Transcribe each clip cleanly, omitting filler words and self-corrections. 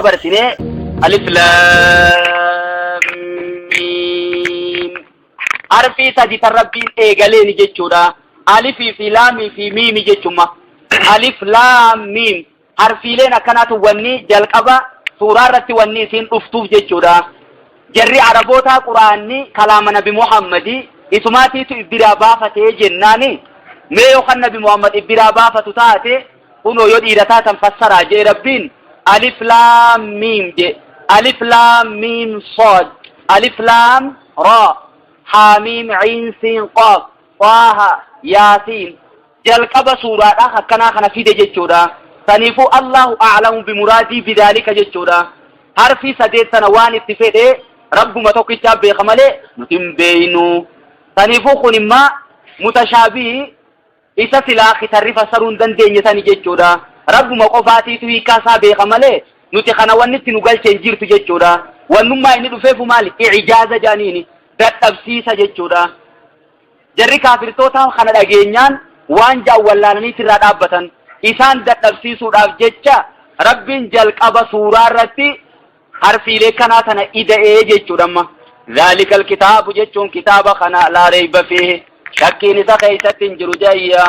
Dabarsine alif laam miim harfii sadi tan Rabbiin eegaleeni jechuudha. Alifii fi laamii fi miimi jechuma. Alif laam miim harfiileen akkanaatu wanni jalqaba suuraa irratti wanni isiin dhuftuuf jechuudha. Jarri Arabootaa Qur'aanni kalaama Nabi Muhammadi isumaatiitu ibbiraa baafatee jennaani mee yoo kan Nabi Muhammad ibbiraa baafatu taate Kunoo yoo dhiira taatan fassaraa jee Rabbiin alif laam miim jee alif laam miim sood alif laam raa haamiim ciin siin qaaf xaaha yaasiin jalqaba suuraadha akkanaa kana fide jechuudha. Saniifuu Allahu a'lamu bimuraadii bidaalika jechuudha. Harfii sadeet sana waan itti fedhe Rabbuma tokkichaa beeka malee nuti hin beeynu. Saniifuu kun immaa mutashaabii Isa silaa kitarri fassaruu hin dandeenye sani jechuudha. Rabbuma qofaatiitu hiikkaa isaa beeka malee nuti kana wanni itti nu galche hin jirtu jechuudha. Wannummaa inni dhufeefu maali? Ijaaza jedhaniini. Dadhabsiisa jechuudha. Jarri kaafirtootaa kana dhageenyaan waan ja'an wallaalanii irraa dhaabbatan. Isaan dadhabsiisuudhaaf jecha Rabbiin jalqaba suuraa irratti harfiilee kanaa tana ida'ee jechuudha amma. Zaalikal kitaabu jechuun kitaaba kana laa reeyba fiihi shakkiin isa keessatti hin jiru jayya.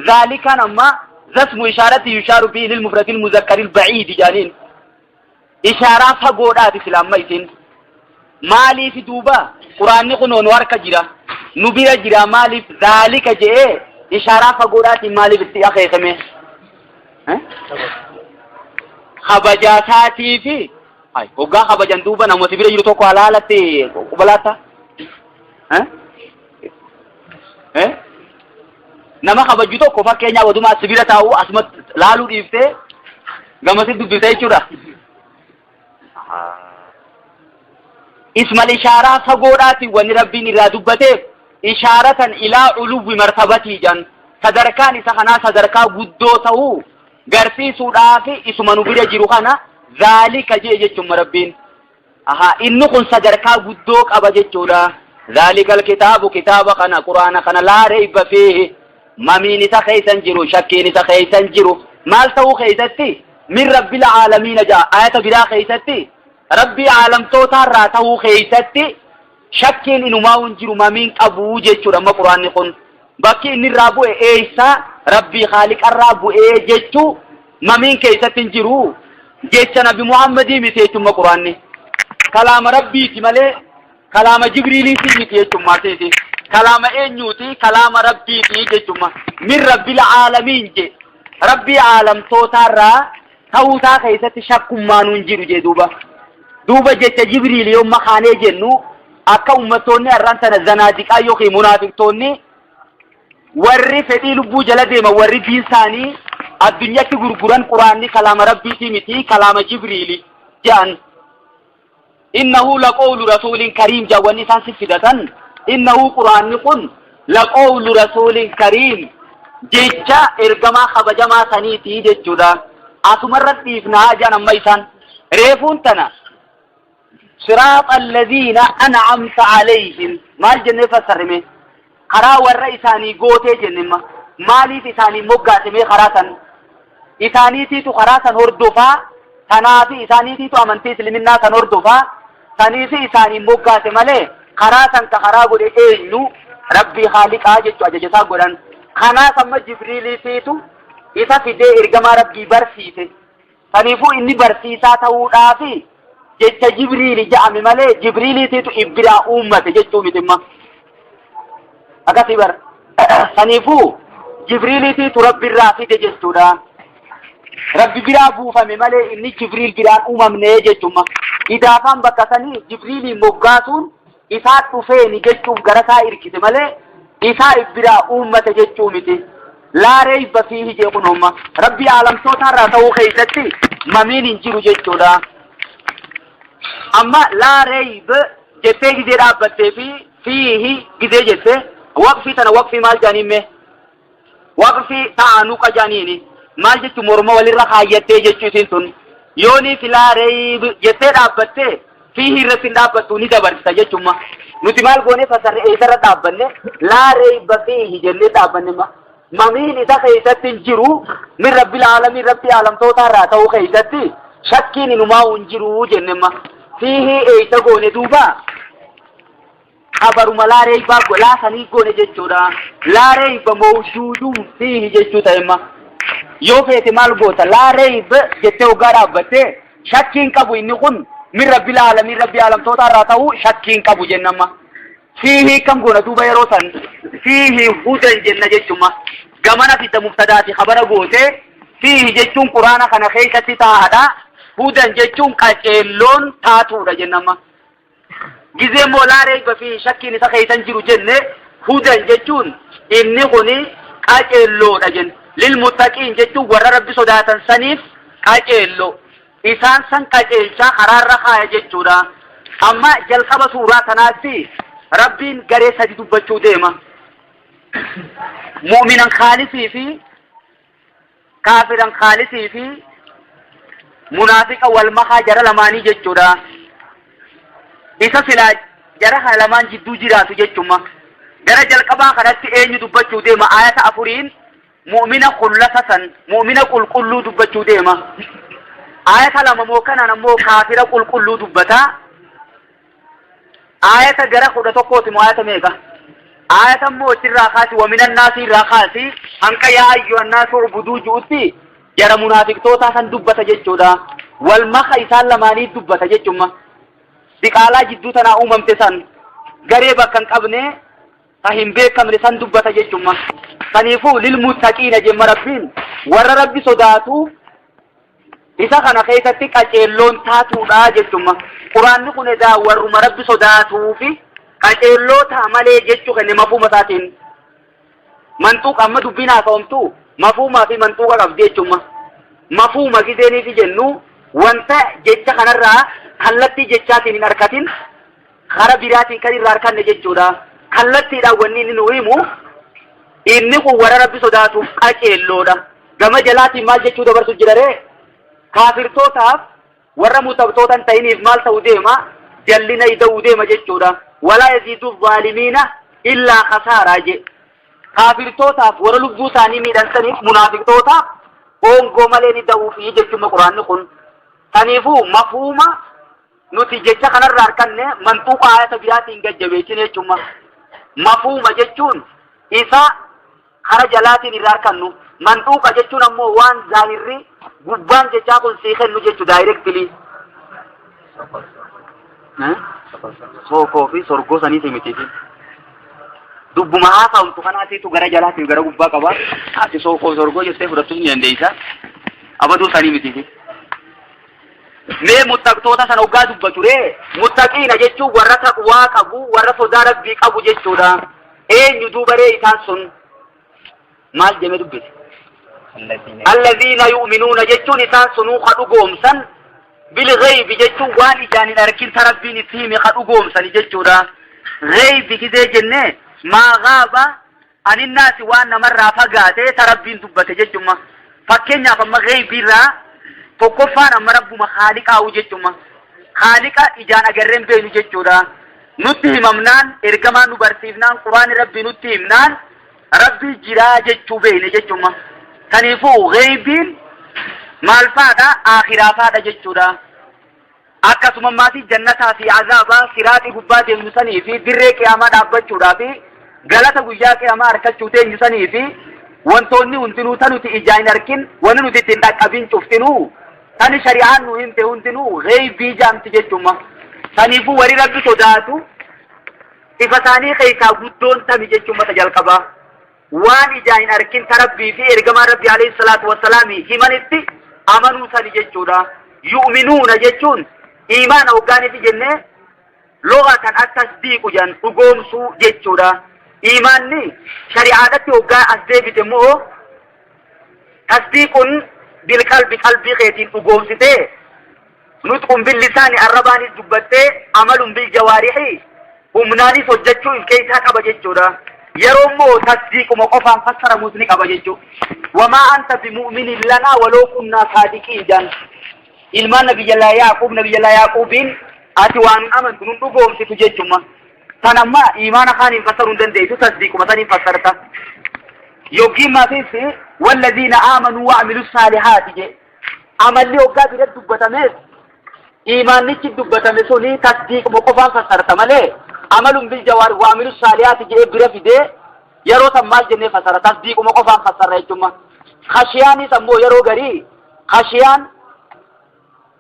Zaalikaan amma zasmu ishaaratti yushaaru bihi lil mufradil muzakkaril ba'iidi jaaniin. Ishaaraa fagoodhaati sila amma isin. Maaliif duuba quraanni kunoo nu harka jira nu bira jira maaliif zaalika je'ee ishaaraa fagoodhaatiin maaliif itti akeekame? Kabajaa isaatii fi hoggaa kabajan duuba namoota bira jiru tokko halaalatti qubalaatta. Nama kabaju tokko fakkeenyaaf oduma as bira taa'u asumatti laaluu dhiiftee gamasitti dubbifte jechuudha. Ismal ishaaraa fagoodhaatiin wanni Rabbiin irraa dubbateef ishaaratan ilaa uluwwi martabatii jan sadarkaan isa kanaa sadarkaa guddoo ta'uu garsiisuudhaaf isuma nu bira jiru kana zaalika jee jechuun Rabbiin. Aha inni kun sadarkaa guddoo qaba jechuudha. Zaalikal kitaabu kitaaba kana quraana kana laa reeyba fiihi mamiin isa keessa hin jiru shakkiin isa keessa hin jiru maal ta'uu keessatti min rabbil aalamiina ja'a ayata biraa keessatti rabbii aalamtootaarraa ta'uu keessatti shakkiin inumaa hin jiru mamiin qabuu jechuudha amma quraanni kun bakki inni irraa bu'e eessa rabbii haaliqarraa bu'ee jechuu mamiin keessatti hin jiru jecha nabi muhammadii miti jechuudha quraanni kalaama rabbiiti malee Kalaama Jibriiliitii miti jechummaa seeti. Kalaama eenyuuti? Kalaama Rabbiiti jechumma. Min Rabbil aalamiin je. Rabbii aalamtootaarraa ta'uusaa keessatti shakkummaanuu hin jiru jee duuba. Duuba jecha Jibriil yoo makaanee jennu akka uummattoonni har'aan tana zanaadiqaa yookiin munaafiqtoonni warri fedhii lubbuu jala deeman warri diin isaanii addunyatti gurguran quraanni kalaama Rabbiitii miti kalaama Jibriili jedhan. Innahu laqowlu rasuulin kariim jedhan wanni isaan si fidatan innahu qur'aanni kun laqowlu rasuulin kariim jecha ergamaa kabajamaa saniiti jechuudha. Asumarra dhiifnaa jedhan amma isaan reefuun tana siraaxa alladhiina an'amta alayhim maal jennee fassarrime karaa warra isaanii gootee jennema maaliif isaanii moggaasime karaa san isaaniitiitu karaa san hordofaa tanaafi isaaniitiitu amantii isliminnaa san hordofaa saniifi isaanii moggaase malee karaa san ka karaa godhe eenyu rabbii haaliqaa jechu ajaja isaa godhan kanaaf amma jibriiliitiitu isa fidee ergamaa rabbii barsiise saniifuu inni barsiisaa ta'uudhaafi jecha jibriili ja'ame malee jibriiliitiitu ibbiraa uummate jechuu mitimma akkasii bar saniifuu jibriiliitiitu rabbirraa fide jechuudha rabbi biraa buufame malee inni jibriil biraan uumamne jechumma idaafaan bakka sanii jibriiliin moggaasuun isaa dhufeeni jechuuf gara isaa irkise malee isaa biraa uummate jechuu miti laa reeyba fiihi jee kunoomma rabbii aalamtootaarraa ta'uu keessatti mamiin hin jiru jechuudha amma laa reeyb jettee gizee dhaabbattee fi fiihi gizee jette waqfii tana waqfii maal jedhaniin mee waqfii ta'anuqa jedhaniini maal jechu morma walirra kaayyattee jechuu isiin tun yoonii fi laa reeyb jettee dhaabbattee fiihi irratti hin dhaabbattu ni dabarsita jechumma nuti maal goone fasarre eessarra dhaabbanne laa reeyba fiihi jennee dhaabbanne ma mamiin isa keessatti hin jiru min rabbil aalamiin rabbii aalamtootaa irraa ta'uu keessatti Shakkiin inumaa hin jiru jennemma. Fiihi eeysa goone duuba qabaruma laa reeybaa laa sanii goone jechuudha. Laa reeyba mawjuudun fiihi jechuu ta'emma. Yoo feete maal goota laa reeyba jettee hoggaa dhaabbattee shakkiin qabu inni kun min rabbil aalamiin rabbi aalamtoota irraa ta'uu shakkiin qabu jennamma. Fiihi kam goona duuba yeroo san fiihi hudan jenna jechuma. Gamana fidda mubtadaati khabara goote fiihi jechuun quraana kana keessatti taa'aadha. Hudan jechuun qaceelloon taatuudha jennamma. Gizee immoo laa reeyba fiihi shakkiin isa keessan jiru jenne hudan jechuun inni kuni qaceelloodha jenne. Lil muttaqiin jechuun warra rabbi sodaatan saniif qaceelloo. Isaan san qaceelchaa karaarra kaaya jechuudha. Amma jalqaba suuraa tanaatti Rabbiin garee sadi dubbachuu deema. Mu'minan kaalisii fi kaafiran kaalisii fi munaafiqa wal makaa jara lamaanii jechuudha. Isa silaa jara kana lamaan jidduu jiraatu jechuma. Gara jalqabaa kanatti eenyu dubbachuu deema ayata afuriin mu'mina khullasa san mu'mina qulqulluu dubbachuu deema. Aayata lama moo kanaan ammoo kaafira qulqulluu dubbata. Aayata gara 11ti moo aayata meeqa? Aayata immoo achirraa kaasi waminan naasii irraa kaasi hanqa yaa ayyuhan naasu ubuduu ju'utti jara munaafiqtootaa san dubbata jechuudha. Wal maka isaan lamaanii dubbata jechumma. Diqaalaa jidduu tanaa uumamte san garee bakka hin qabne ka hin beekamne san dubbata jechumma. Saniifuu lil muttaqiina jemma Rabbiin warra Rabbi sodaatuuf isa kana keessatti qaceelloon taatuudha jechumma. Quraanni kun edaa warruma Rabbi sodaatuufi qaceelloo ta'a malee jechuu kenne mafuuma isaatiin. Manxuuqa amma dubbiin haasawamtu mafuumaa fi manxuuqa qabdi jechumma. Mafuuma gizeeniifi jennu wanta jecha kanarraa kallattii jechaatiin hin arkatin kara biraatiin kan irraa arkanne jechuudha. Kallattiidhaan wanni inni nu himu inni kun warra Rabbi sodaatuuf qaceelloodha. Gama jalaatiin maal jechuu dabarsu jira ree? Kaafirtootaaf warra mutabtoota hin ta'iniif maal ta'u deema? Jallina ida'uu deema jechuudha. Walaa yaziidu zaalimiina illaa khasaaraa je. Kaafirtootaaf warra lubbuu isaanii miidhan saniif munaafiqtootaaf hoongoo malee ni da'uufi jechuudha quraanni kun. Saniifuu mafuuma Nuti jecha kanarraa arkanne manxuuqa aayata biraatiin gad jabeessine jechuudha. Mafuuma jechuun isa kara jalaatiin irraa arkannu. Manxuuqa jechuun ammoo waan zaahirri gubbaan jechaa kun sii kennu jechu daayirektili. Sookoo fi sorgoo saniiti miti. Dubbuma haasa'umtu kanaatiitu gara jalaatiin gara gubbaa qaba. Ati sookoo sorgoo jettee fudhachuu ni dandeessa. Abaduu sanii miti. Mee muttaqtoota sana hoggaa dubbatu ree muttaqiina jechuun warra taqwaa qabu warra sodaa rabbii qabu jechuudha. Eenyu duuba ree isaan sun maal jeme dubbise? Allaziina yu'minuuna jechuun isaan sunuu ka dhugoomsan bilghaybi jechuun waan ijaan hin arkin ta rabbiin itti hime ka dhugoomsani jechuudha. Ghaybi gizee jenne maa ghaaba aninnaasi waan namarraa fagaate ta rabbiin dubbate jechumma. Fakkeenyaaf amma ghaybiirraa tokkoffaan amma rabbuma khaaliqaawu jechumma. Khaaliqa ijaan agarreen beeynu jechuudha. Nutti himamnaan ergamaan nu barsiifnaan quraanni rabbii nutti himnaan rabbii jiraa jechuu beeyne jechumma. Kaniifuu ghaybiin maal faadha aakhiraa faadha jechuudha. Akkasuma maatii jannataa fi azaabaa siraaxii gubbaa deemnu sanii fi dirree qiyaamaa dhaabbachuudhaa fi galata guyyaa qiyaamaa arkachuu teenyu sanii fi wantoonni hundinuu ta nuti ijaa hin arkin wanni nuti ittiin dhaqqabin cuftinuu tani shari'aan nu himte hundinuu gheeybii jaamti jechuma. Saniifuu warri rabbi sodaatu ifa isaanii keessaa guddoon tami jechuma ta jalqabaa. Waan ijaan hin arkin ta Rabbii fi ergamaan Rabbii alayhi salaatu wassalaami himanitti amanuu sani jechuudha. Yu'minuuna jechuun iimaana hoggaanifi jennee lughatan at-tasdiiqu jedhan dhugoomsuu jechuudha. Iimaanni shari'aadhatti hoggaa as deebite immoo tasdiiqun bilqalbi qalbii keetiin dhugoomsitee Nutqun bil lisaani arrabaanis dubbattee amalun bil jawaarihi humnaanis hojjechuu if keessaa qaba jechuudha. Yeroo immoo tasdiiquma qofaan fassaramuus ni qaba jechuudha. Wamaa anta bimu'minin lanaa waloo kunnaa saadiqiin jedhan. Ilmaan nabiyyallaa Yaaqub nabiyyallaa Yaaquubiin ati waan nun amantu nun dhugoomsitu jechuma. Tan amma iimaana kaaniin fassaruu hin dandeessu tasdiiquma saniin fassarta. Yookiin maatiis wallaziina aamanuu wa amilu saalihaati jedhe. Amalli hoggaa bira dubbatamees iimaannichi dubbatame suni tasdiiquma qofaan fassarta malee amalun bil jawaar wa amilu saalihaati jedhee bira fidee yeroo san maal jennee fassara? Tasdiiquma qofaan fassarra jechumma. Khashiyaanis ammoo yeroo garii khashiyaan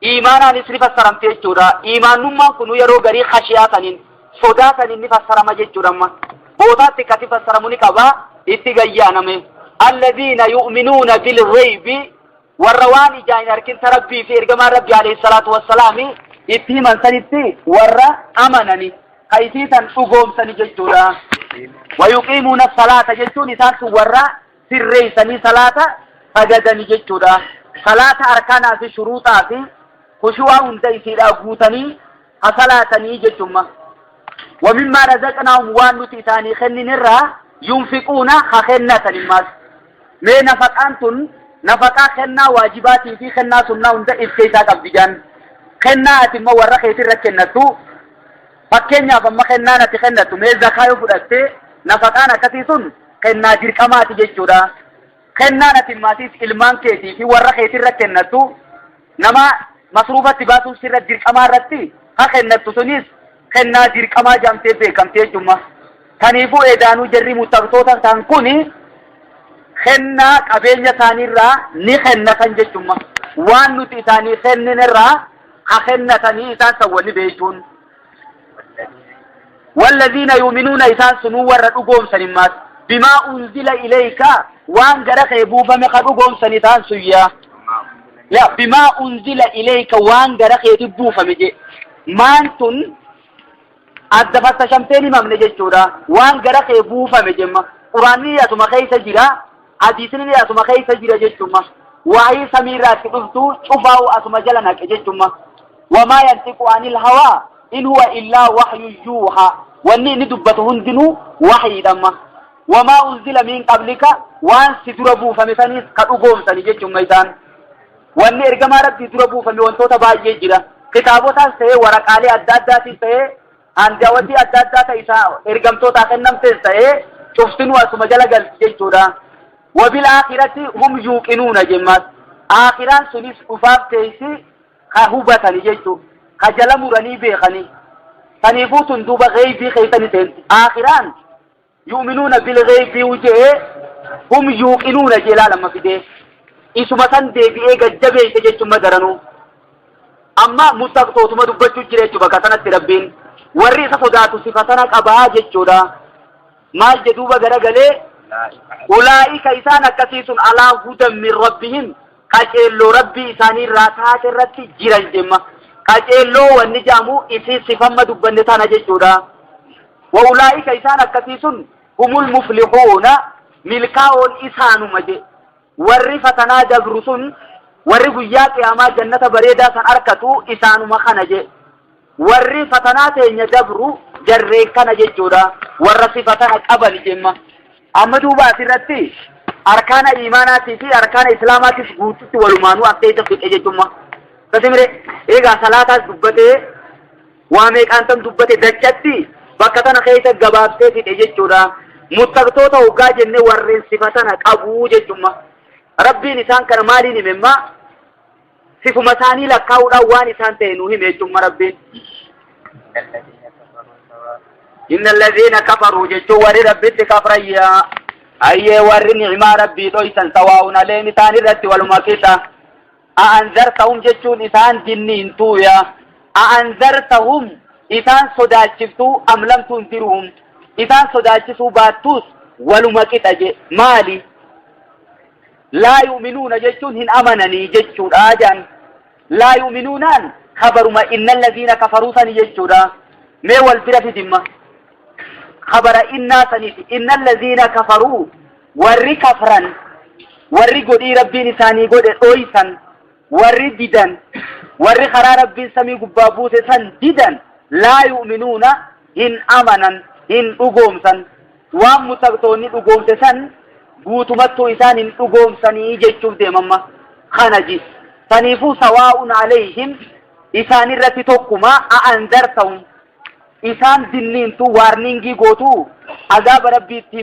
iimaanaanis ni fassaramti jechuudha. Iimaannummaan kun yeroo garii khashiyaa saniin, sodaa saniin ni fassarama jechuudha amma. Bootaatti akkasi fassaramu ni qaba itti gayyaaname. Alladhiina yu'minuuna bilghaybi, warra waan ijaan hin arkin ta Rabbii fi ergamaan Rabbi alayhi salaatu wassalaami itti himan sanitti warra amanani, ka isii san dhugoomsani jechuudha. Wayuqiimuuna salaata jechuun isaan sun warra sirreessanii salaata sagadani jechuudha. Salaata arkaanaa fi shuruuxaa fi khushu'aa hunda isiidhaa guutanii ha salaatanii jechumma. Wamimmaa razaqnaahum, waan nuti isaanii kenninirraa, yunfiquuna, ha kennatan immaas. Mee nafaqaan tun nafaqaa kennaa waajibaatii fi kennaa sunnaa hunda if keessaa qabdi jaan. Kennaa ati immoo warra keetirra kennattu, fakkeenyaaf amma kennaan ati kennattu mee zakaa yoo fudhatte, nafaqaan akkasii sun kennaa dirqamaati jechuudha. Kennaan ati maatiif ilmaan keetii fi warra keetirra kennattu, nama masruufatti baasuun sirra dirqamaa irratti ha kennattu, sunis kennaa dirqamaa jedhamtee beekamtee jechuudha. Kaniifuu edaanuu jarri muttaqtoota ta'an kuni kennaa qabeenya isaaniirraa ni kennatan jechuudha. Waan nuti isaanii kenninirraa ha kennatanii isaan san wanni beekuun. Walladhiina yuuminuuna, isaan sunuu warra dhugoomsan immaas, bimaa unzila ilayka, waan gara kee buufame ka dhugoomsan isaan suyyaa. Ya bimaa unzila ilayka, waan gara keeti buufame je. Maan tun adda fattashamteen himamne jechuudha. Waan gara kee buufame jemma. Quraanni asuma keessa jira. Hadiisni asuma keessa jira jechuudha. Waa'ee samiirraatti dhuftu cufaa'u asuma jala naqe jechuudha. Wamaa yantiqu anil hawaa in huwa illaa wahyu yuuhaa. Wanni inni dubbatu hundinuu wahyiidhamma. Wamaa unzila min qablika, waan si dura buufame saniis ka dhugoomsani jechuudha isaan. Wanni ergamaa Rabbii dura buufame wantoota baay'ee jira. Kitaabotaas ta'ee, waraqaalee adda addaatis ta'ee, handaawwatii adda addaa ta'e isaa ergamtootaa kennamtes ta'ee, cuftinuu asuma jala galti jechuudha. Wabil aakhirati hum yuuqinuuna jemmaas. Aakhiraan sunis dhufaaf teessi ka hubatani jechuudha. Ka jala muranii beekanii. Saniifuu tun duuba gheeybii keessani seenti. Aakhiraan yu'minuuna bil gheeybii jee, hum yuuqinuuna jee laalama fidee. Isuma san deebi'ee gajjabeesse jechuun madaranuu. Amma muttaqtootuma dubbachuu jira jechuudha bakka sanatti Rabbiin. Warri isa sodaatu sifa sana qabaa jechuudha. Maal jedhuuba garagalee? Ulaa'ika, isaan akkasii sun, alaa hudan min rabbihim, qaceelloo Rabbii isaanii irraa taate irratti jiran jemma. Qaceelloo wanni jedhamu isii sifamma dubbanne tana jechuudha. Wa ulaa'ika, isaan akkasii sun, humul muflihuuna, milkaa'oon isaanuma je. Warri fatanaa dabru sun, warri guyyaa qiyaamaa jannata bareedaa san arkatu isaanuma kana je. Warri fatanaa teenya dabru jarreen kana jechuudha. Warra sifa tana qaban jemma. Amma duuba asirratti arkaana iimaanaatii fi arkaana islaamaatis guututti walumaanuu as keessa fixe jechumma. Kasimire eegaa salaataas dubbatee, waa meeqaan tan dubbate dachatti bakka tana keessa gabaabsee fixe jechuudha. Muttaqtoota hoggaa jennee warreen sifa tana qabuu jechumma. Rabbiin isaan kana maaliin himemma? Sifuma isaanii lakkaa'uudhaan waan isaan ta'e nu hime jechumma Rabbiin. Inna alladhiina kafaruu jechuun warri Rabbitti kafrayyaa. Ayyee, warri ni'maa Rabbii dhoysan, sawaa'un aleen, isaan irratti waluma qixa. A'anzartahum jechuun isaan dinniintuuya. A'anzartahum, isaan sodaachiftuu, am lam tunzirhum, isaan sodaachisuu baattuus waluma qixa je. Maali? Laa yu'minuuna jechuun hin amananii jechuudha jedhan. Laa yu'minuunaan kabaruma inna alladhiina kafaruu sani jechuudha. Mee wal bira fidimma. Kabara innaa saniiti. Inna alladhiina kafaruu, warri kafran, warri godhii Rabbiin isaanii godhe dhoysan, warri didan, warri karaa Rabbiin samii gubbaa buuse san didan, laa yu'minuuna, hin amanan, hin dhugoomsan. Waan muttaqtoonni dhugoomse san guutumattuu isaan hin dhugoomsanii jechuuf deemamma. Kana ji. Saniifuu sawaa'un alayhim, isaan irratti tokkuma, a'anzartahum, isaan dinniintu, warning gootu, azaaba Rabbiitti.